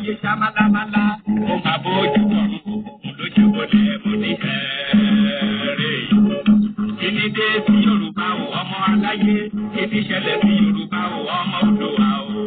Ayé ṣá málámálá, ó máa bójú ọ̀run, òun ló ṣe wọlé mo ní ẹ̀ẹ́rẹ́. Kíni dé sí Yorùbá o, ọmọ aláyé? Kíni ṣẹlẹ̀ sí Yorùbá o, ọmọ Oòduà o?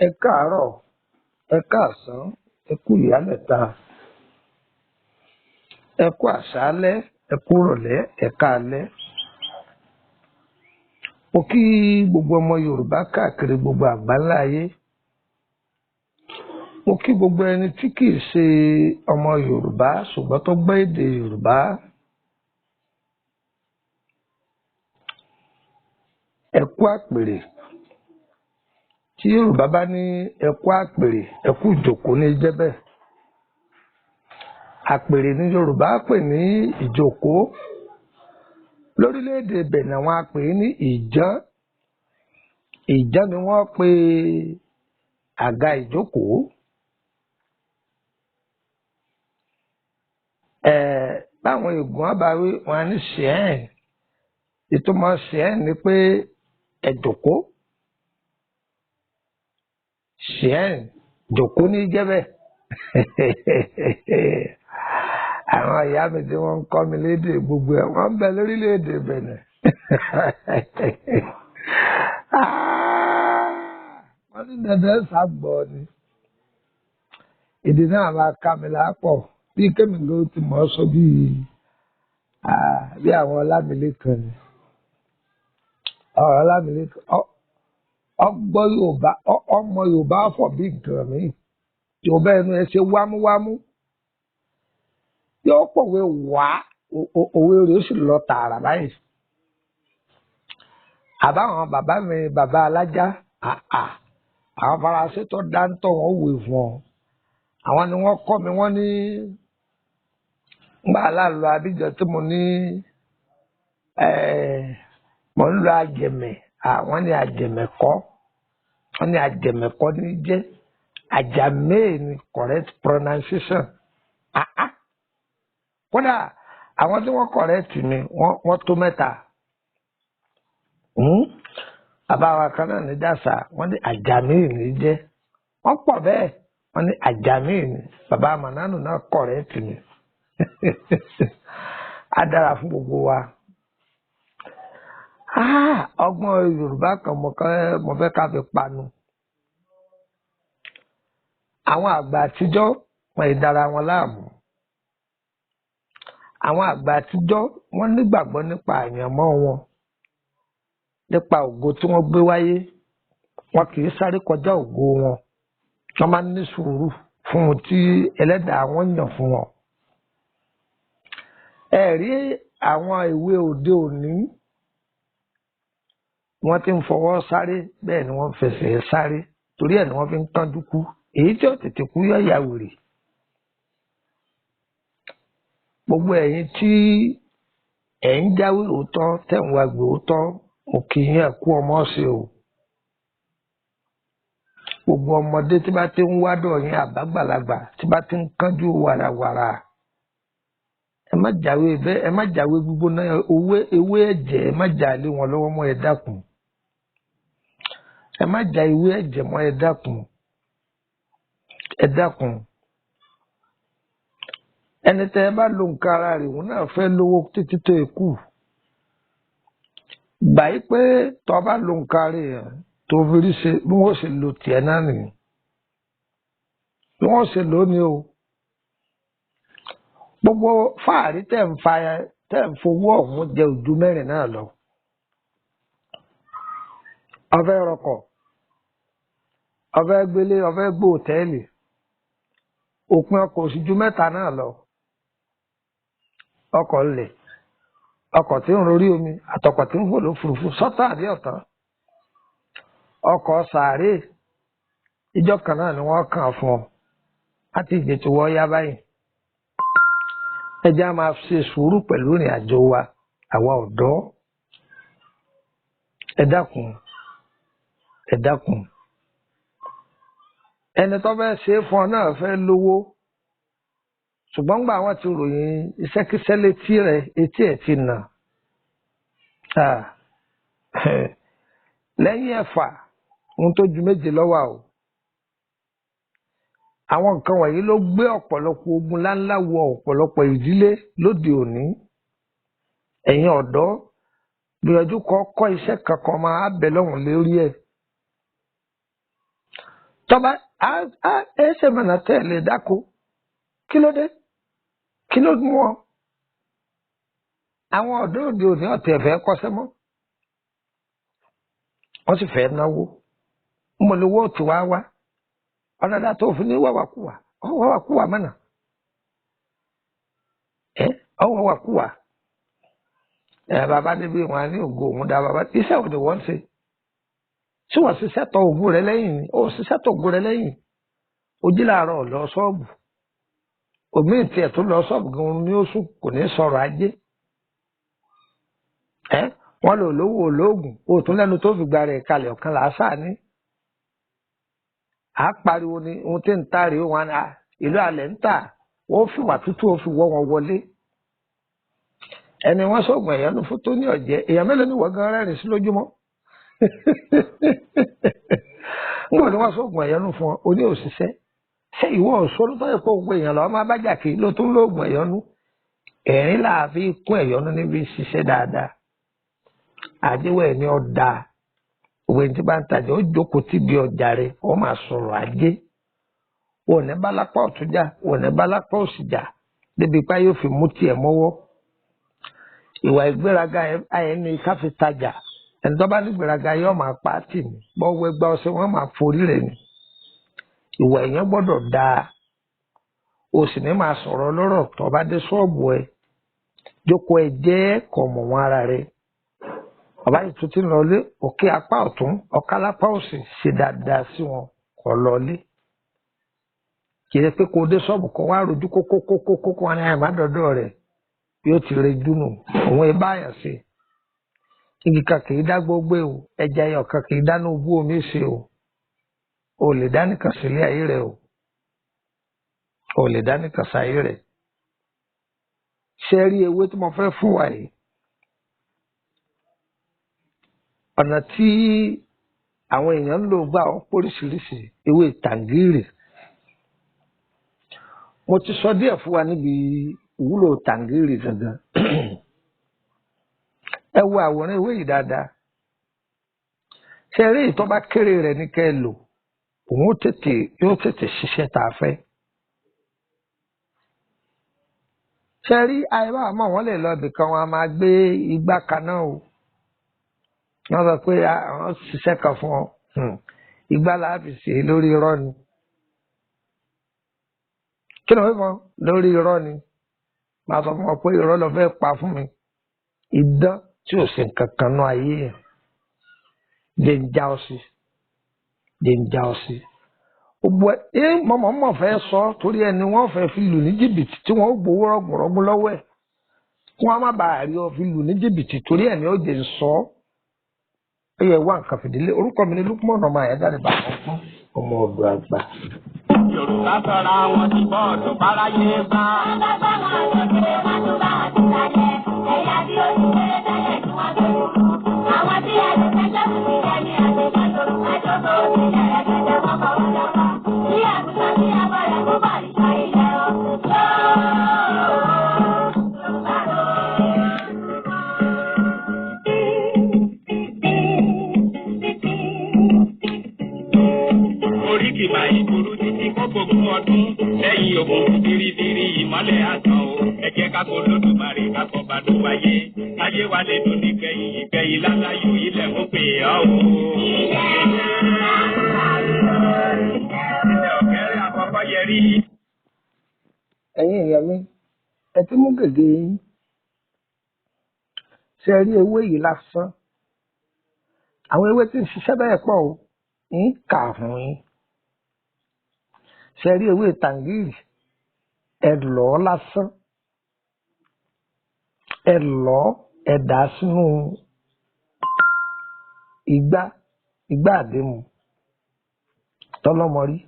Ẹ káàárọ̀, ẹ káàsán, ẹ kú ìyálẹ̀ta, ẹ kú àṣálẹ́, ẹ kú rọ̀lẹ́, ẹ káalẹ́. Mo kí gbogbo ọmọ Yorùbá káàkiri gbogbo àgbáńlá ayé. Mo kí gbogbo ẹni tí kìí ṣe ọmọ Yorùbá ṣùgbọ́n tó gbọ́ èdè Yorùbá. Ẹ kú àpèrè. Tí Yorùbá bá ní ẹ kú àpèrè, ẹ kú ìjòkó ní jẹ́ bẹ́ẹ̀. Àpèrè ní Yorùbá pè ní ìjòkó. Lórílẹ̀-èdè Bẹ̀nẹ̀ wọ́n á pè é ní ìján. Ìján ni wọ́n pe àga ìjókòó. Báwọn ègún àbáwí wọn á ní ṣẹ́ẹ̀n. Ìtumọ̀ ṣẹ́ẹ̀n ni pé ẹ jòkó. Ṣẹ́ẹ̀n jòkó ní jẹ́ bẹ́ẹ̀. Àwọn ìyá mi tí wọ́n ń kọ́ mi lédè gbogbo ẹ̀ wọ́n ń bẹ lórílẹ̀-èdè Bẹ̀nẹ̀. Wọ́n ní dandan ṣàgbọ́ ni. Èdè náà máa ká mi lápọ̀ bí kémi ló ti mọ̀ ọ́ sọ bí àwọn Ọlámilékan ni. Ọ̀rọ̀ Ọlámilékan ọgbọ́ Yorùbá, ọmọ Yorùbá fọ̀ bí nǹkan mi. Yorùbá ẹnu ẹ ṣe wámúwámú. Yóò pòwe wá, òwe rẹ̀ ó sì lọ tààrà báyìí. Àbáwọn bàbá mi, bàbá alájá, àwọn Faransé tó dáńtọ́ wọn wò fún ọ. Àwọn ni wọ́n kọ́ mi, wọ́n ní ngbà láàlú Abidjan tí mo ní mò ń lọ àjẹmẹ̀, àwọn ní àjẹmẹ̀ kọ́, wọ́n ní àjẹmẹ̀ kọ́ ní jẹ́ àjàmẹ́ ni correct pronunciation. Kódà àwọn tí wọ́n correct mi wọ́n tó mẹ́ta. Bàbá wa kan náà ní dàsà, wọ́n ní àjàmẹ́ ní jẹ́, wọ́n pọ̀ bẹ́ẹ̀, wọ́n ní àjàmẹ́ ní. Bàbá Mànánù náà correct mi. Á dára fún gbogbo wa. Ọgbọ́n Yorùbá kan mo fẹ́ ká fi panu. Àwọn àgbà àtijọ́ wọn ì dára wọn láàmú. Àwọn àgbà àtijọ́ wọ́n nígbàgbọ́ nípa àyànmọ́ wọn, nípa ògo tí wọ́n gbé wáyé. Wọn kì í sáré kọjá ògo wọn. Wọ́n máa ń ní sùúrù fún ohun tí ẹlẹ́dàá wọn yàn fún wọn. Ẹ rí àwọn ìwé òde òní, wọ́n ti ń fọwọ́ sáré, bẹ́ẹ̀ ni wọ́n ń fẹsẹ̀ sáré, torí ẹ̀ ni wọ́n fi ń kánjú kú. Èyí tí ó tètè kú yóò ya wèrè. Gbogbo ẹ̀yin tí ẹ̀ ń jáwé òótọ́, tẹ̀ ń wá gbé òótọ́, mo kì í yẹn kú ọmọ ṣe o. Gbogbo ọmọdé tí bá ti ń wádọ̀ yín àbágbàlagbà tí bá ti ń kánjú wàràwàrà, ẹ má jáwé bẹ́ẹ̀, ẹ má jáwé gbígbóná, ewé ẹ̀jẹ̀ ẹ má jà lé wọn lọ́wọ́ mọ́, ẹ dákun. Ẹ má já ewé ẹ̀jẹ̀ mọ́, ẹ dákun. Ẹ dákun. Ẹni tẹ́ ẹ bá lo nǹkan ara rẹ̀, òun náà fẹ́ lówó títí tó ikú. Gbà yí pé tọ́ bá lo nǹkan ara rẹ̀ tó fi rí ṣe bí wọ́n ṣe lo tiẹ̀ náà nìyẹn. Bí wọ́n ṣe lò ó ni o. Gbogbo fáàrí tẹ̀ ń fa tẹ́ ń fowó ọ̀hún jẹ ojú mẹ́rin náà lọ. Ọfẹ́ rọkọ̀, ọfẹ́ gbélé, ọfẹ́ gbó òtẹ́ẹ̀lì, òpin ọkọ̀ òsì ju mẹ́ta náà lọ. Ọkọ̀ ńlẹ̀, ọkọ̀ tí ń rorí omi, àtọkọ̀ tí ń fò lófurufú, sọ́tà àbí ọ̀tán. Ọkọ̀ sàárè, ìjọ kan náà ni wọ́n kàn fún ọ láti ìjẹ́ tí wọ́n yá báyìí. Ẹ jẹ́ á máa ṣe sùúrù pẹ̀lú ìrìn àjò wa, àwa ọ̀dọ́. Ẹ dákun, ẹ dákun. Ẹni tó fẹ́ ṣe é fún ọ náà fẹ́ lówó, ṣùgbọ́n gbà wọ́n ti ròyìn iṣẹ́kíṣẹ́ létí rẹ̀, etí ẹ̀ ti nà. Lẹ́yìn ẹ̀fà, ohun tó ju méje lọ́wọ́ o. Àwọn nǹkan wọ̀nyí ló gbé ọ̀pọ̀lọpọ̀ ogun láńlá wọ ọ̀pọ̀lọpọ̀ ìdílé lóde òní. Ẹ̀yin ọ̀dọ́, gbìyànjú kọ́ kọ́ iṣẹ́ kankan máa bẹ̀ lọ́hùn lórí ẹ̀. Tọ́ba ẹ ṣe mọ̀nà tẹ́ lè dáko. Kí ló dé? Kí ló mú ọ? Àwọn ọ̀dọ́ òde òní ọ̀tẹ̀ fẹ́ kọ́ṣẹ́ mọ́. Wọ́n sì fẹ́ náwó. Mo lè wọ́ òtún wá wá. Ọ̀nà dá tó fi ní wàwàkúwà. Ọ wàwàkúwà mọ̀nà. Ẹ ọ wàwàkúwà. Ẹ bàbá débi wọn á ní ògo òun dá bàbá. Iṣẹ́ òde wọ́n ṣe. Ṣé wọ́n ṣiṣẹ́ tọ ògo rẹ lẹ́yìn ni? Ó ṣiṣẹ́ tọ ògo rẹ lẹ́yìn. Ojí làárọ̀ lọ ṣọ́ọ̀bù. Òmíì tiẹ̀ tó lọ ṣọ́ọ̀bù gan-an ni ó sùn, kò ní sọ̀rọ̀ ajé. Ẹ wọ́n lò lówó olóògùn, òtún lẹ́nu tó fi gba rẹ̀ kalẹ̀ ọ̀kan làásà ní. À á pariwo ni ohun tí ń ta rèé wọn á ìlú alẹ̀ ń tà, wọ́n fi wà tútù ó fi wọ́ wọn wọlé. Ẹni wọ́n sọ̀gùn ẹ̀yánú fún tó ní ọ̀jẹ́, èèyàn mélòó ni wọ́n gan rẹ́rìn sí lójúmọ́? Nígbà tí wọ́n sọ̀gùn ẹ̀yánú fún ọ, oní òṣìṣẹ́. Ṣé ìwọ òṣòro tó yẹ kó gbé èèyàn lọ́wọ́ máa bá jà kí ló tún lóògùn ẹ̀yánú? Ẹ̀rín làá fi kún ẹ̀yánú níbi ṣiṣẹ́ dáadáa. Àjẹwò ẹ̀ ní ọ̀dà òwe tí bá ń tajà ó jókòó tíbi ọjà rẹ̀, ó máa sọ̀rọ̀ ajé. Ò ní bá lápá ọ̀tún jà, ò ní bá lápá òsì jà, débi pé yóò fi mú tiẹ̀ mọ́wọ́. Ìwà ìgbéraga ẹni ká fi tajà. Ẹni tó bá ní ìgbéraga yóò máa pa á tì ní. Bọ́wọ́ ẹgbẹ́ ọṣẹ wọn máa forí rẹ̀ ni. Ìwà èèyàn gbọ́dọ̀ dáa. O sì ní máa sọ̀rọ̀ lọ́rọ̀ tó bá dé ṣọ́ọ̀bù ẹ. Jókòó ẹ jẹ́ kọ̀ mọ̀ wọn ara rẹ̀. Bàbá yìí tún ti ń lọlé, òkè apá ọ̀tún, ọ̀ká lápá òsì, ṣe dáadáa sí wọn kọ̀ lọlé. Kì í ṣe pé kó o dé ṣọ́ọ̀bù kan wá rojú kókókókókó wọn ni àìmá dọ́dọ̀ rẹ̀ yóò ti rejú nù. Òun ẹ báyàn ṣe. Igi kan kì í dá gbógbé o, ẹja ẹyọ kan kì í dáná ogún omi ṣe o. O lè dá nìkan sílé ayé rẹ o. O lè dá nìkan sáyé rẹ. Ṣé rí ewé tí mo fẹ́ fún wa yìí? Ọ̀nà tí àwọn èèyàn ń lò gbà ọ́ póríṣiríṣi ewé tàǹgìrì. Mo ti sọ díẹ̀ fún wa níbi ìwúlò tàǹgìrì gangan. Ẹ wo àwòrán ewé yìí dáadáa. Ṣé rí ìtọ́ bá kéré rẹ̀ ní kẹ́ ẹ lò? Òun ó tètè yóò tètè ṣiṣẹ́ tá a fẹ́. Ṣé rí àìbá àmọ́ wọ́n lè lọ ibìkan wọn a máa gbé igbá kaná o. Wọ́n sọ pé àwọn ṣiṣẹ́ kan fún ọ. Igbá la fi ṣe lórí irọ́ ni. Kí ló ń fọ lórí irọ́ ni? Màá sọ fún ọ pé irọ́ ló fẹ́ pa fún mi. Idán tí ò sí nǹkan kan náà ayé yẹn. Jẹ́ ń já ọ sí. Jẹ́ ń já ọ sí. Gbogbo ẹ mọ̀mọ́mọ́ fẹ́ sọ torí ẹni wọ́n fẹ́ fi lù ní jìbìtì tí wọ́n ó gbowó rọ̀gùnrọ̀gùn lọ́wọ́ ẹ̀. Kí wọ́n má bàa rí ọ fi lù ní jìbìtì torí ẹni ó jẹ́ ń sọ ọ́. Ó yẹ wá nǹkan fìdílé. Orúkọ mi ni Lukman ọmọ Àyádáre bàbá ọgbọ́n ọmọ ọ̀dọ̀ àgbà. Yorùbá sọra wọn ti bọ́ọ̀dù fáráyé bá. Oríkì máa yí burú títí kó gbogbo ọdún lẹ́yìn òkùnkùn biribiri ìmọ́lẹ̀ àtàn o. Ẹ jẹ́ Ká kó lódùmarè ká kọ́ bá tó wáyé. Káyé wa lè dùn nígbẹ̀yìn ìgbẹ̀yìn láláyò ilẹ̀ ó pè ọ́ o. Ilẹ̀ ọ̀kẹ́rẹ́ àkọ́kọ́ yẹrí. Ẹ̀yin èèyàn mi, ẹ ti mú gègé yín. Ṣe rí ewé yìí lásán, àwọn ewé tí ń ṣiṣẹ́ bẹ́ẹ̀ pọ̀ o, ń kà fún yín. Ṣe rí ewé tàǹgìrì, ẹ lọ̀ ọ́ lásán, ẹ lọ̀ ọ́, ẹ dà á sínú igbá igbá àdému tọlọ́mọrí,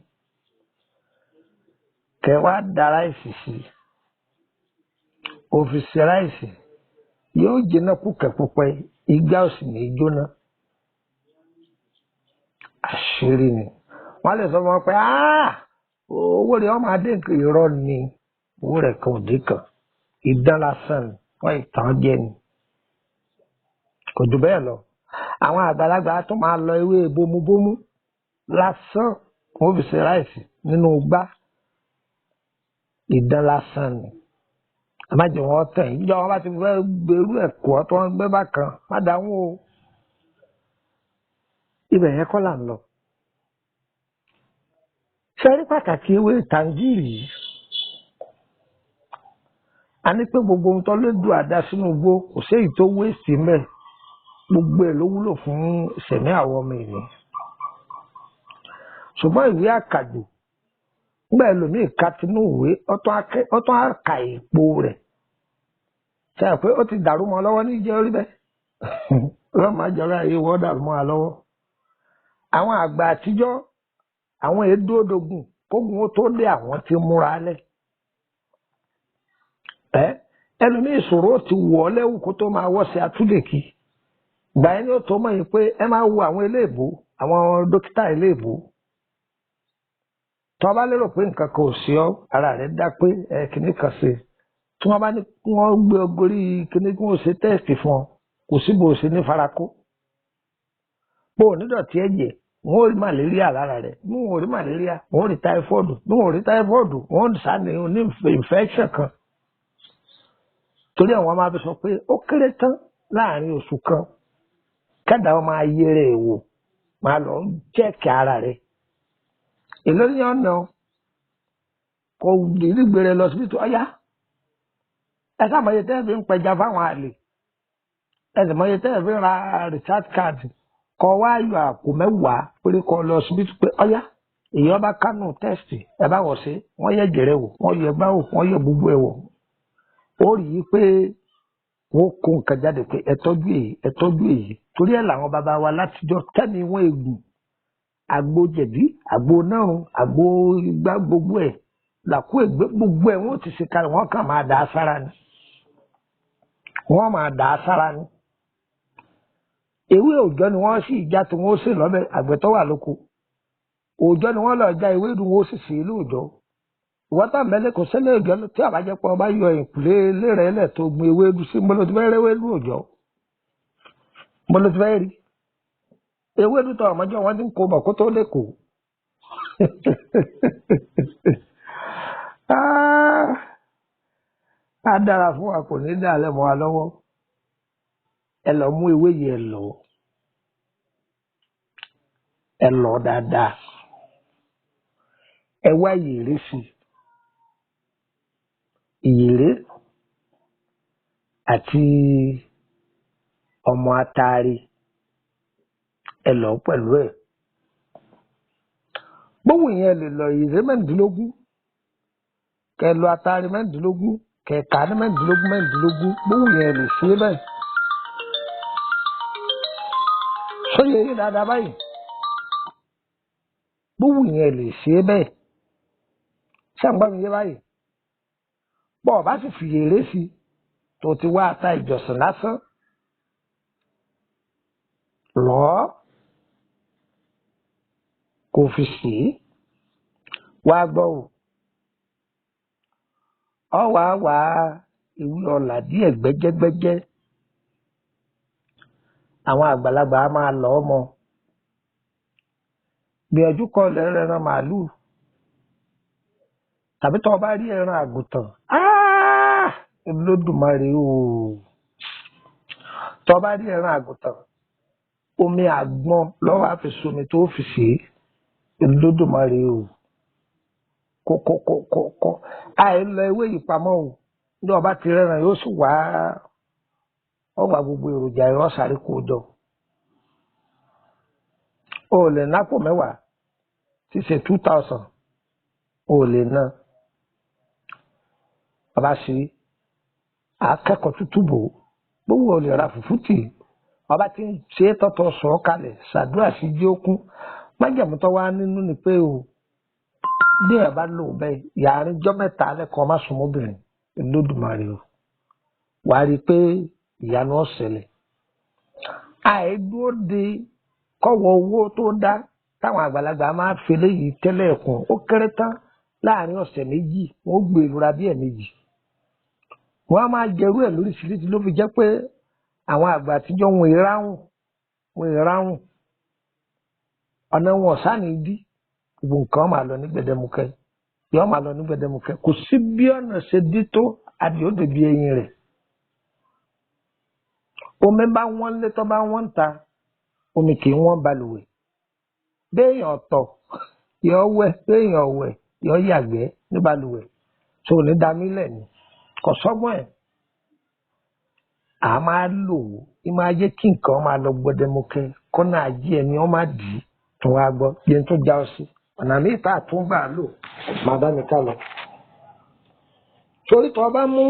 kẹ wá da ráìsì sí i, òfìsì ráìsì yóò jiná kúkẹ̀kúpẹ́, igbá ò sì ní í jóná. Àṣírí ni. Wọ́n lè sọ fún wọn pé "Ah, owó rẹ̀ ọmọ adé nǹkan." Irọ́ ni, owó rẹ̀ kan ò dín kan, idán lásán ni, wọ́n ìtàn jẹ ni, kò jù bẹ́ẹ̀ lọ. Àwọn àgbàlagbà tún máa lọ ewé bomubomu lásán, wọ́n fi ṣe ráìsì nínú igbá, idán lásán ni. Ẹ má jẹ́ wọn tẹ̀ yín. Ìjọ wọn bá ti fẹ́ gbèrú ẹ̀kọ́ tó ń gbé bákan, má dáhùn o. Ibẹ̀ yẹn kọ́ là ń lọ. Ṣe rí pàtàkì ewé tàǹgìrì yìí? A ní pé gbogbo ohun tó lè dùn àdá sínú igbó, kò séyìí tó wéèsì mẹ́, gbogbo ẹ̀ ló wúlò fún ìṣẹ̀mí àwọn ọmọ ènìyàn. Ṣùgbọ́n ìwé àkàjò, nígbà ẹlòmíì ka tinú ìwé, ọtún á ka èèpo rẹ̀. Ṣe é pé ó ti dàrú mọ́ lọ́wọ́ ní ìjẹ́ orí bẹ́ẹ̀? Ọlọ́run má jọra ayé wọ́n dàrú mọ́ wa lọ́wọ́. Àwọn àgbà àtijọ́, àwọn èédú òdògùn kógun ó tó dé, àwọn ti múra lẹ̀. Ẹ ẹlòmíì ìṣòro ti wọ̀ ọ́ lẹ́wù kó tó máa wọ́ṣẹ́ atúlẹ̀kì. Ìgbà yẹn ni ó tó mọ̀ yìí pé ẹ máa wo àwọn eléèbó, àwọn dókítà eléèbó. Tí wọ́n bá lérò pé nǹkan kan ò sí ọ, ara rẹ̀ dá pé ẹ kìíní kan ṣe. Tí wọ́n bá ní kí wọ́n gbé ọ gorí kìíní kí wọ́n ṣe tẹ́ẹ̀sì fún ọ, kò sí bó ṣe ní farakó. Bó o nídọ̀tí ẹ̀jẹ̀, wọ́n ò rí màlẹ́ríà lára rẹ̀. Bí wọ́n ò rí màlẹ́ríà, wọ́n ò rí táífọ́ọ̀dù. Bí wọ́n ò rí táífọ́ọ̀dù, wọ́n ò sá ní oní infection kan. Torí àwọn máa fi sọ pé ó kéré tán láàrin oṣù kan, kẹ́dà wọn máa yẹrẹ ẹ̀ wò, máa lọ jẹ́ẹ̀kì ara rẹ̀. Èló ní ọ̀nà kò nígbèrè lọ síbi tó ọ̀yá. Ẹ sáà mọye tẹ́ ẹ fi ń pẹja fáwọn àlè. Ẹ sì mọye tẹ́ ẹ fi ń ra recharge card. Kọ wá yọ àpò 10 péré kọ lọ síbi tó pé ọ̀yá. Èyí ọba kánú tẹ́sítì ẹ bá wọ̀ sí, wọ́n yẹ jẹ̀rẹ̀ wò, wọ́n yẹ gbá wò, wọ́n yẹ gbogbo ẹ̀ wò. Ó rí i pé wọ́n kó nǹkan jáde pé ẹ tọ́jú èyí, ẹ tọ́jú èyí. Torí ẹ̀ làwọn bàbá wa látijọ́ tẹ́ni wọ́n egbò, àgbo jẹ̀dí, àgbo nárun, àgbo igbá, gbogbo ẹ̀ làkú ègbé, gbogbo ẹ̀ wọ́n ti ṣe kalẹ̀, wọ́n kàn máa dà á sára ni. Wọ́n máa dà á sára ni. Ewé òòjọ́ ni wọ́n sì já tí wọ́n sì lọ́bẹ̀ àgbẹ̀ tó wà lóko. Òòjọ́ ni wọ́n lọ já ewé dùn, wọ́n sì sè é lóòjọ́. Ìwọ́n tá mẹ́lẹ̀ kò sẹ́lẹ̀ òòjọ́ tí àbájẹ́ pé ọba yọ ìkùlé lérè lẹ̀ tó gbin ewédú sí, mbọ́lọ́ ti fẹ́ rí ewédú òòjọ́. Mbọ́lọ́ ti fẹ́ rí. Ewédú tó ọmọjọ́ wọn ti ń kó bọ̀ kó tó lẹ́kọ̀ọ́. Á dára fún wa, kò ní dà lẹ́mọ́ wa lọ́wọ́. Ẹ lọ mú ewé yìí, ẹ lọ. Ẹ lọ dáadáa. Ẹ wá ìyèré sí i. Ìyèré àti ọmọ atare, ẹ lọ pẹ̀lú ẹ̀. Bówù yẹn lè lọ ìyèré 16, kẹ lọ atare 16, kẹ kà ní 16 16, bówù yẹn lè ṣe é bẹ́ẹ̀. Sóye yín dáadáa báyìí. Bówù yẹn lè ṣe é bẹ́ẹ̀. Ṣé à ń gbọ́ mi yé báyìí? Bọ́ ọ bá sì fi èrè sí i tó ti wá ata ìjọsìn lásán lọ́ kò fi sí i wá gbọ́ o. Ọ wàá wá ìwé ọ̀là díẹ̀ gbẹ́jẹ́gbẹ́jẹ́. Àwọn àgbàlagbà á máa lọ́ ọmọ. Gbìyànjú kọ lẹ́rọ ẹran màálùú tàbí tó o bá rí ẹran àgùntàn. Olódùmarè o. Tó bá rí ẹran àgùntàn, omi àgbọn lọ́wọ́ á fi somi tó fi sè é. Olódùmarè o. Kókókókókó. Àì lọ ewé yìí pamọ́ o. Ní ọba ti rẹ́ran yóò sì wá ọgbà gbogbo èròjà ẹ̀rọ sáré kó jọ. O ò lè nápò mẹ́wàá tí ṣe 2000 o ò lè ná. Bàbá ṣe akẹ́kọ̀ọ́ tútù bò ó. Gbogbo ò lè ra fùfú tì í. Ọba tí ń ṣe é tọ́tọ̀ sọ̀rọ̀ kalẹ̀ ṣàdúrà sí jí ó kún. Májẹ̀mú tó wá nínú ni pé o bí ẹ̀ bá lò bẹ́ẹ̀ yàrá ijọ́ mẹ́ta lẹ́kọ̀ọ́ má sùn mọ́bìnrin Olódùmarè o. Wàá rí i pé ìyanu ó ṣẹlẹ̀. Àìdúró de kọ́wọ́ owó tó dá táwọn àgbàlagbà máa ń fi eléyìí tẹ́lẹ̀ ẹ̀kún ó kéré tán láàrin ọ̀sẹ̀ méjì wọ́n ó gbé ìrora bí ẹ̀ẹ̀mejì. Wọ́n á máa jẹrú ẹ̀ lóríṣiríṣi ló fi jẹ́ pé àwọn àgbà àtijọ́ wọn ìráhùn wọn ìráhùn ọ̀nà wọn ọ̀sán ní dí gbogbo nǹkan máa lọ ní gbẹdẹmukẹ yóò máa lọ ní gbẹdẹmukẹ kò sí bí ọ̀nà ṣe dí tó àbí ó dèbí eyín rẹ̀. Omi bá wọ́n lé tó bá wọ́n ń ta omi kì í wọ́n balùwẹ̀. Béèyàn tọ̀ yọ wẹ̀, béèyàn wẹ̀ yọ yàgbẹ́ ní balùwẹ̀ tó ní damílẹ̀ ni kò sọ́gbọ́n ẹ̀. À máa lò ó í máa jẹ́ kí nǹkan máa lọ gbẹdẹmukẹ kọ́nà ajé ẹni wọ́n máa dì í tó wá gbọ́ yẹn tó já ọ sí ọ̀nà míì tá a tún gbà lò máa bá mi ká lọ. Torí tó bá mú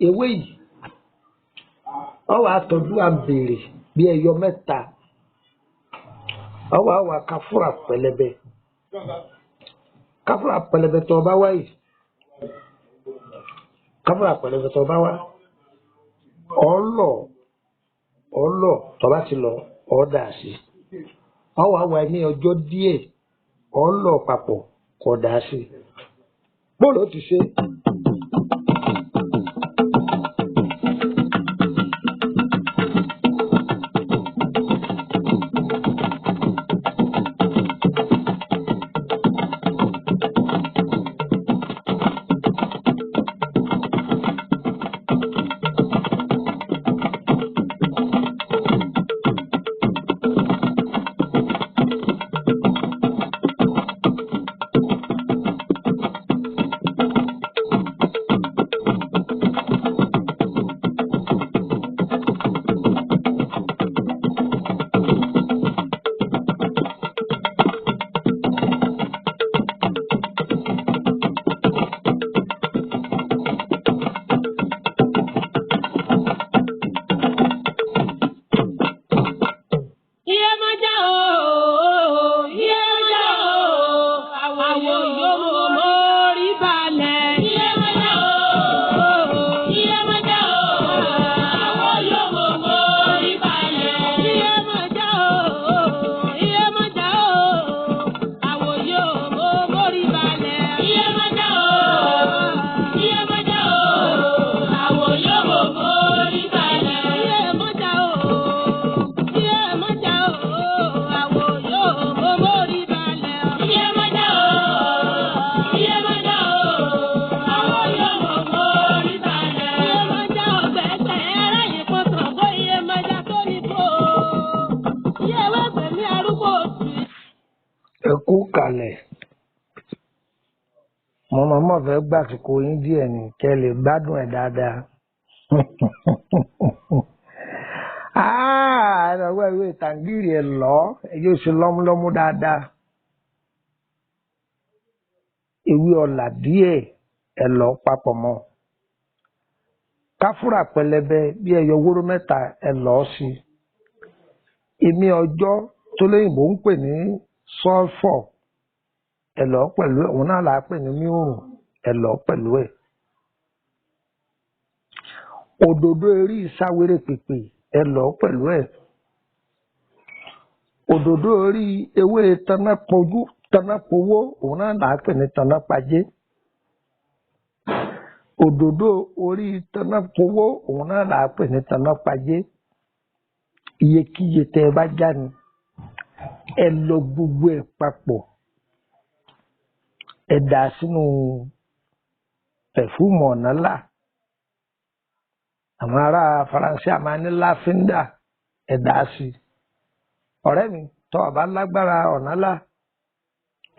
ewé yìí ọ wàá tọ́jú àbèrè bí ẹyọ mẹ́ta ọ wàá wà káfúrà pẹlẹbẹ káfúrà pẹlẹbẹ tó bá wá yìí káfúrà pẹlẹbẹ tó bá wá ọlọ ọlọ tó bá ti lọ ọ dà sí ọ wàá wà ní ọjọ́ díẹ̀ ọlọ papọ̀ kọ dà sí bóòlù ó ti ṣe. Iyemọja ooo, Iyemọja ooo, àwọ̀ yòówù mórí balẹ̀. Iyemọja ooo, Iyemọja ooo, àwọ̀ yòówù mórí balẹ̀. Iyemọja ooo, Iyemọja ooo, àwọ̀ yòówù mórí balẹ̀. Iyemọja ooo, Iyemọja ooo, àwọ̀ yòówù mórí balẹ̀. Iyemọja ooo. Iyemọja ooo, àwọ̀ yòówù mórí balẹ̀. Iyemọja ooo, Iyemọja ooo, àwọ̀ yòówù mórí balẹ̀. Iyemọja ọ̀gbẹ́sẹ̀ aráyè pọ̀tàn bó Iyemọja tó ní kó. Iyewẹ́gbẹ̀mí arúgbó òtù. Ẹ kú kalẹ̀. Mo mọ̀ọ́mọ̀ fẹ́ gbàsìkò yín díẹ̀ ni kẹ́ ẹ lè gbádùn ẹ̀ dáadáa. Ah, ẹ lọ wá ìwé ìtàngírì ẹ lọ, ẹ yóò ṣe lọ́múlọ́mú dáadáa. Ewé ọ̀là díẹ̀ ẹ lọ papọ̀ mọ́. Káfúrà pẹlẹbẹ bí ẹyọ wóró mẹ́ta ẹ lọ sí. Èmi ọjọ́ tó lóyìnbó ń pè ní sọ́fọ̀ ẹ lọ pẹ̀lú ẹ̀, òun náà là á pè ní míòrùn ẹ lọ pẹ̀lú ẹ̀. Òdòdó eré ìsáwéré pèpè ẹ lọ pẹ̀lú ẹ̀. Òdòdó orí ewé tanápojú tanápowó òun náà là á pè ní tanápajé. Òdòdó orí tanápowó òun náà là á pè ní tanápajé. Iyekíye tẹ ẹ bá já ni ẹ lọ gbogbo ẹ̀ papọ̀ ẹ dà sínú Pẹ̀fúmù ọ̀nà là, àwọn ará Faransé a máa ní láfíńdà, ẹ dà á sí. Ọ̀rẹ́ mi, tọ́ ọ bá lágbára ọ̀nà là,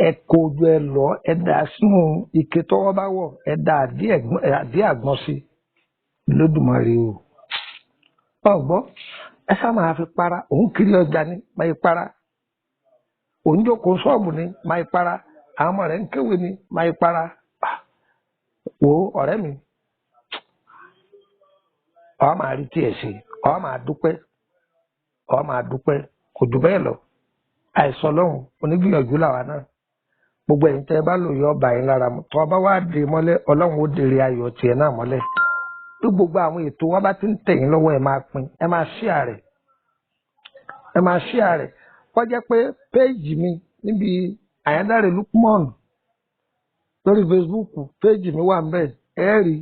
ẹ kó ojú ẹ lọ, ẹ dà á sínú ike tọ́wọ́ bá wọ̀, ẹ dà àdí àgbọn sí. Lódùmarè o. Ọ̀gbọ́n, ẹ sá máa fi para, òun kiri ọjà ni, máa fi para. Òun jókòó ṣọ́ọ̀bù ni, máa fi para. Àwọn ọmọ rẹ̀ ń kéwèé ni, máa fi para. Wo ọ̀rẹ́ mi, ọ máa rí tiẹ̀ ṣe, ọ máa dúpẹ́, ọ máa dúpẹ́, kò jù bẹ́ẹ̀ lọ. Àìsàn lọ́hùn, onígbìyànjú làwa náà. Gbogbo ẹ̀yin tẹ́ ẹ bá lò yọ ọba yín lára mu. Tọ́ ọ bá wá dé mọ́lẹ̀, Ọlọ́run ó dèrè ayọ̀ tiẹ̀ náà mọ́lẹ̀. Bí gbogbo àwọn ètò wa bá ti ń tẹ̀ yín lọ́wọ́, ẹ máa pín, ẹ máa share rẹ̀, ẹ máa share rẹ̀. Kó jẹ́ pé péèjì mi níbi Àyàndáre Lukman lórí Facebook, péèjì mi wà ńbẹ̀, ẹ rí,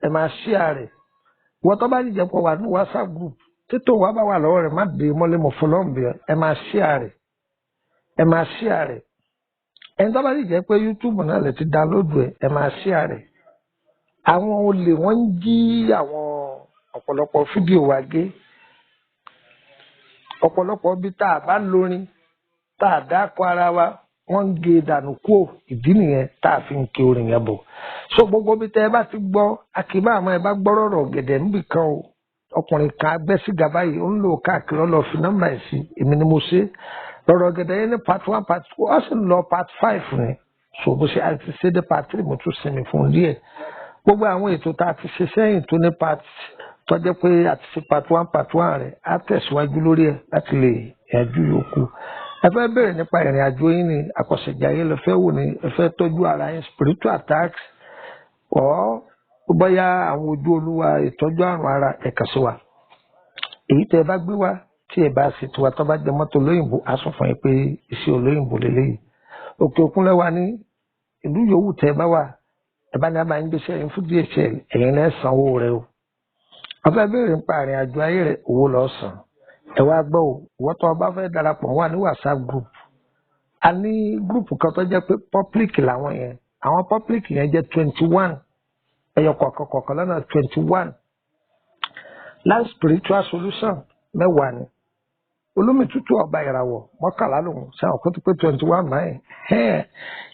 ẹ máa share rẹ̀. Wọ́n tó bá jìjẹ́ pọ̀ wà ní WhatsApp group, títò wa bá wà lọ́wọ́ rẹ̀, má dé mọ́lẹ̀ mọ̀ fọlọ́ǹbẹ̀, ẹ máa share rẹ̀, ẹ máa share rẹ̀. Ẹni tó bá jìjẹ́ pé YouTube náà lè ti download ẹ̀, ẹ máa share rẹ̀. Àwọn olè wọ́n ń jí àwọn ọ̀pọ̀lọpọ̀ fídíò wa gé. Ọ̀pọ̀lọpọ̀ bí tá a bá lórin, tá a dákọ̀ ara wa, wọ́n ń gé dànù kúò. Ìdí nìyẹn tá a fi ń ké orin yẹn bọ̀. So gbogbo bí tẹ́ ẹ bá ti gbọ́, àkìbá àmọ́ ẹ bá gbọ́rọ̀ rọ̀ gẹ̀dẹ̀ níbì kan o. Ọkùnrin kan agbẹ́sígà báyìí, ó ń lò káàkiri, ó lọ fi nọ́mbà ẹ̀ sí. Èmi ni mo ṣe. Lọ́rọ̀ gẹ̀dẹ̀ yẹn ní part 1, part 2, ó sì lọ part 5 ni. So bó ṣe àti ṣe dé part 3, mo tún sinmi fún díẹ̀. Gbogbo àwọn ètò tá a ti ṣe sẹ́yìn tó ní part, tó jẹ́ pé a ti ṣe part 1, part 1 rẹ̀, á tẹ̀síwájú lórí ẹ̀ láti lè yanjú yòókù. Ẹ fẹ́ bẹ̀rẹ̀ nípa ìrìn àjò yín ni, àkọsẹ̀jayé lẹ fẹ́ wò ni, ẹ fẹ́ tọ́jú ara yín, spiritual attacks, ọ̀ bóyá àwọn ojú olúwa, ìtọ́jú àrùn ara, ẹ kàn sí wa. Èyí tẹ́ ẹ bá gbé wá, tí ẹ bá ṣe tiwa tó bá jẹ mọ́tò olóyìnbó, á sọ fún yín pé iṣẹ́ olóyìnbó lélẹ́yìí. Òkè òkun lẹ́wà ní ìlú yòówù tẹ́ ẹ bá wà, ẹ bá ní a máa ń gbéṣẹ́ yín fún DHL, ẹ̀yin náà sanwó rẹ o. Wọ́n fẹ́ béèrè nípa ìrìn àjò ayé rẹ̀, owó lọ san. Ẹ wá gbọ́ o, ìwọ tó o bá fẹ́ darapọ̀ wà ní WhatsApp group. A ní group kan tó jẹ́ pé public làwọn yẹn. Àwọn public yẹn jẹ́ 21. Ẹyọ kọ̀ọ̀kan kọ̀ọ̀kan lọ́nà 21. Life spiritual solution 10 ni. Olómi tútù ọba ìràwọ̀ 11 lòun ṣe àwọn kó tó pé 21 báyìí.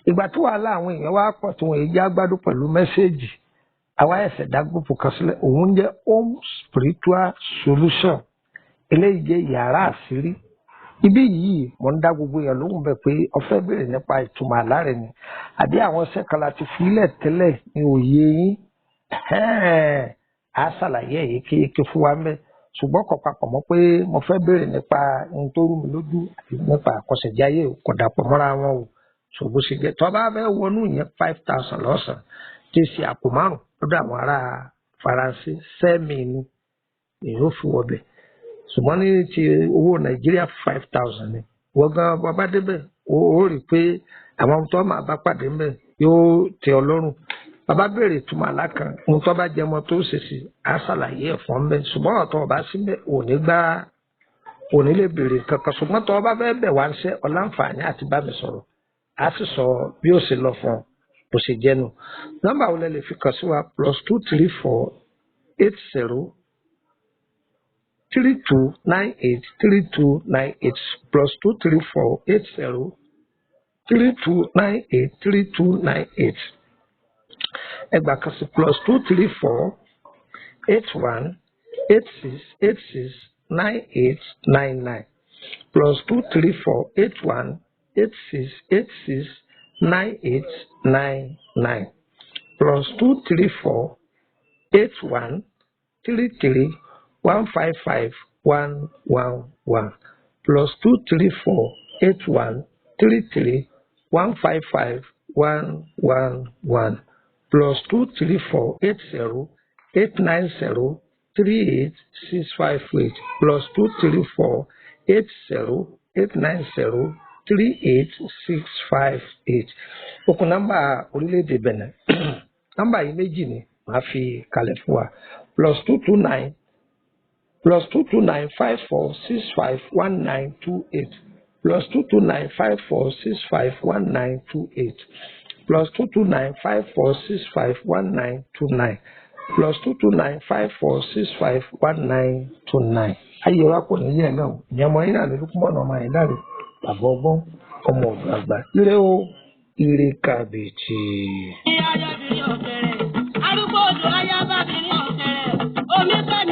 Ìgbà tí wàhálà àwọn èèyàn wá pọ̀ tí wọ́n èyí agbádùn pẹ̀lú mẹ́sẹ́ẹ̀jì. Àwa ẹ̀sẹ̀ dá group kan sílẹ̀, òun jẹ́ home spiritual solution. Eléyìí jẹ́ yàrá àṣírí. Ibí yìí mò ń dá gbogbo èèyàn lóhùn bẹ́ẹ̀ pé ó fẹ́ béèrè nípa ìtumọ̀ àlá rẹ̀ ni. Àbí àwọn iṣẹ́ kan láti fi ilẹ̀ tẹ́lẹ̀ ní òye yín. Á ṣàlàyé ẹ̀ yékéyéké fún wa ńbẹ̀. Ṣùgbọ́n kò papọ̀ mọ́ pé mo fẹ́ béèrè nípa ohun tó rú mi lójú àti nípa àkọsẹ̀jayé o, kò dàpọ̀ mọ́ra wọn o. Ṣòbó ṣe jẹ́. Tó bá fẹ́ wọnú yẹn 5,000 lọ́sàn-án, tí í ṣe àpò 5 lọ́dọ̀ àwọn ará Faransé, sẹ́mi ni èyí ó fi wọbẹ̀. Ṣùgbọ́n ní ti owó Nàìjíríà 5,000 ni. Wọ́n gan bàbá débẹ̀, ó rí i pé àwọn tó máa bá pàdé ńbẹ̀ yóò tẹ́ ọ lọ́rùn. Bàbá béèrè ìtumọ̀ àlá kan, ohun tó bá jẹmọ́ tó ṣe sí, á ṣàlàyé ẹ̀ fún ńbẹ̀. Ṣùgbọ́n ọ̀tọ̀ ọba síbẹ̀, ò ní gbá, ò ní lè béèrè kankan. Ṣùgbọ́n tó bá fẹ́ bẹ̀ wá ń ṣẹ́, ọ̀làǹfààní àti bá mi sọ̀rọ̀. Á sì sọ bí ó ṣe lọ fún ọ, bó ṣe jẹ́ nu. Nọ́mbà wo lẹ lè fi kàn sí wa? +234 80 32 98 32 98, +234 80 32 98 32 98. Ẹgbàá kan sí +234 81 86 86 98 99, +234 81 86 86 98 99, +234 81 33 155 111, +234 81 33 155 111, +234 80 890 38 658, +234 80 890 38 658. Okùn nọ́mbà orílẹ̀-èdè Benin. Nọ́mbà yìí méjì ni màá fi kalẹ̀ fún wa. +229 +229 54 65 19 28, +229 54 65 19 28, +229 5465 1929, +229 5465 1929. Ayé wa kò ní yẹ náà o. Ìyẹn ọmọ yín náà ní Lúkúmọ̀nà ọmọ yìí láre, bàbá ọgbọ́n, ọmọ ọ̀dọ̀ àgbà. Ire o, ire kàbìtì. Ayábìnrin ọ̀kẹ́rẹ́, arúgbó odò ayábàbìnrin ọ̀kẹ́rẹ́, omi pẹ́.